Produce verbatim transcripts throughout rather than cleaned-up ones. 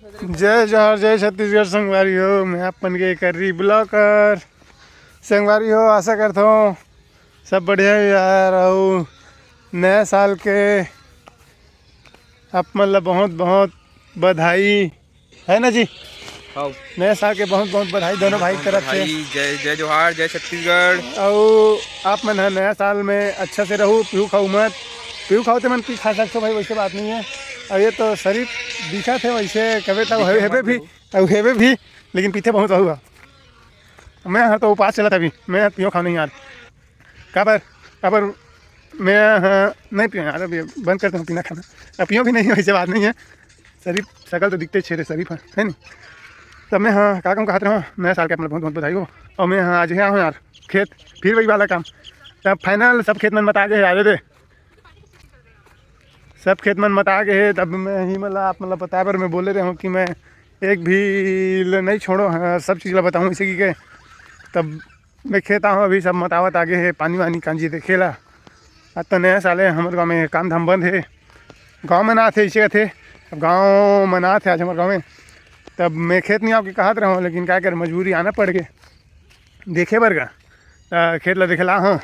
जय जोहार, जय छत्तीसगढ़ संगवारी हो, मैं आप मन के कर्री ब्लॉगर संगवारी हो। आशा करता हूँ सब बढ़िया हो यार। अउ नया साल के आप मन ला बहुत बहुत बधाई, है ना जी? हाँ। नया साल के बहुत बहुत बधाई दोनों भाई तरफ से। बधाई, जय, जय जोहार, जय छत्तीसगढ़। अउ आप मन ह नया साल में अच्छा से रहू, पीहू खाऊ मत। पीहू खाऊ ते मन पी खा सकते हो भाई, वैसे बात नहीं है। अब ये तो शरीफ दिखा थे वैसे कबे तब हेबे भी, अब हेबे भी, लेकिन पीते बहुत हुआ। मैं ह तो उपास चला था अभी, मैं पियो खाऊ नहीं यार। काबर, काबर मैं ह नहीं पियो यार, अभी बंद करता हूँ पीना खाना। अब पियो भी नहीं, वैसे बात नहीं है। शरीफ, शकल तो दिखते छेरे शरीफ है, है नहीं? तब मैं ह का कहूँ, कहत रहा, नया साल के आप मन बहुत बहुत बधाई हो। और मैं ह आज हे आऊँ यार खेत, फिर वही वाला काम। तब फाइनल सब खेत मन मता गे हे, आवे दे, सब खेत मन मता गे हे। तब मैं ही मतलब आप मतलब बताए बर मैं बोले रहे हूँ कि मैं एक भी ल नहीं छोड़ो, हाँ, सब चीज़ ला बताऊँ इसे की के। तब मैं खेत आहूँ, अभी सब मतावत आगे हे, पानी वानी कांजी देखे ला। आज तो नया साल है, हमर गाँव में काम धाम बंद है, गाँव मनात हे, इसे कथे। अब गाँव मनात हे आज हमर गाँव में। तब मैं खेत नहीं आऊँ कि कहत रहूँ, लेकिन का करे, मजबूरी आना पड़ गे देखे बर का। त खेत ला देखे ला, हाँ,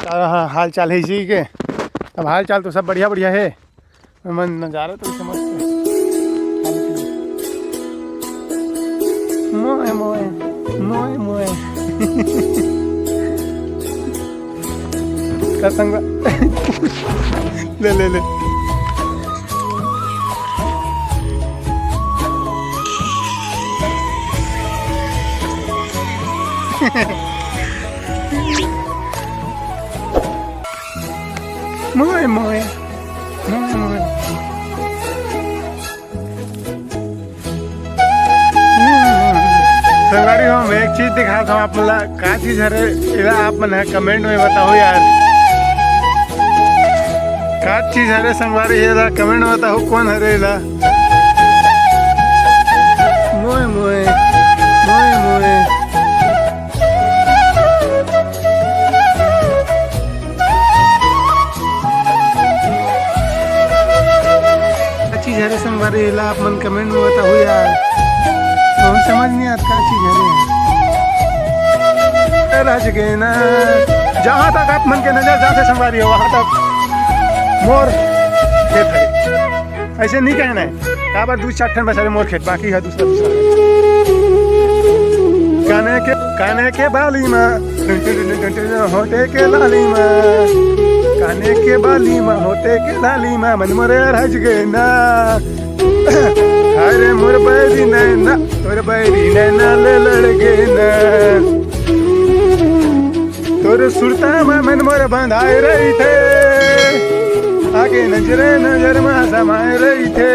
त हाल चाल है इसी के। अब हाल चाल तो सब बढ़िया बढ़िया है, मन नज़ारा तो समझते हैं। मोए मोए, मोए मोए। का संग ले ले ले। मोए मोए, मोए मोए। संगवारी हो, मैं एक चीज दिखात हूँ आप मन ला। का चीज हरे एला, आप मन ह कमेंट में बताओ यार। का चीज हरे संगवारी एला, कमेंट में बताओ कौन हरे एला। मोए मोए, मोए मोए। का चीज हरे संगवारी, एला आप मन कमेंट में बताहू यार, हम समझ नहीं आत का चीज हरे। राज के ना, जहाँ तक आप मन के नजर जाथे संगवारी हो, वहाँ तक मोर खेत है। ऐसे नहीं कहना है, काबर दू चार ठन बस हरे मोर खेत, बाकी है दूसरा दूसरा। काने के, काने के बाली मा, होटे के लाली मा, काने के बाली मा, होटे के लाली मा, मन मोरे रज गे ना। अरे मोर बैरी नैना, तोर बैरी नैना ले लड़ गे ना। तोर सुरता मा मन मोर बंधाए रहिथे, आके नजरे नजर मा समाए रहिथे।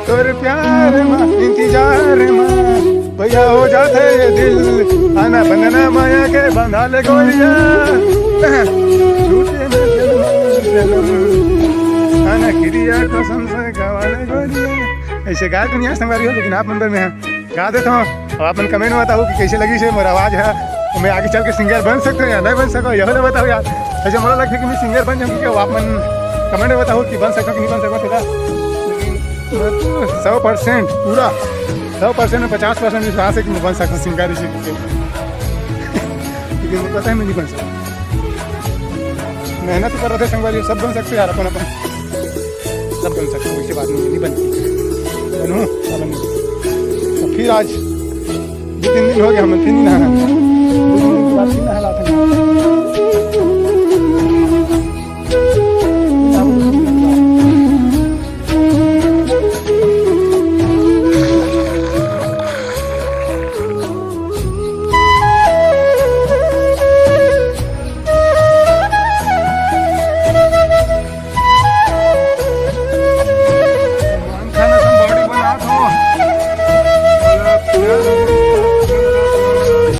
तोर प्यार मा, इंतजार मा, भैया हो जाथे ये दिल। आना बंधना माया के बंधा ले गोरिया, झूठे में जन्म जन्म। आना किरिया कसम से गवा ले गोरिया। ऐसे गाय दुनिया संगवारी हो, लेकिन आप मन बर में गा देत हूँ। अब आप मन कमेंट में बताओ कि कैसे लगिस हे मोर आवाज है, मैं आगे चल के सिंगर बन सकता हूँ या नहीं बन सकता हूँ, यह ना बताओ यार। ऐसे मोला लगता है कि मैं सिंगर बन जाऊँ, क्योंकि अब आप मन कमेंट में बताओ कि बन सकता हूँ कि नहीं बन सकता हूँ, ठीक है? सौ परसेंट पूरा, सौ परसेंट में पचास परसेंट विश्वास है कि मैं बन सकता हूँ सिंगर इसी के। लेकिन मुझे पता है मैं नहीं बन सकता। मेहनत कर रहे थे संगवारी, सब बन सकते यार, अपन अपन सब बन सकते, कोई सी बात नहीं, नहीं बनती। बनू, क्या बनू? तो फिर आज दो तीन दिन हो गया, हम फिर नहीं नहाया। दो तीन दिन के बाद फिर नहा लाते हैं।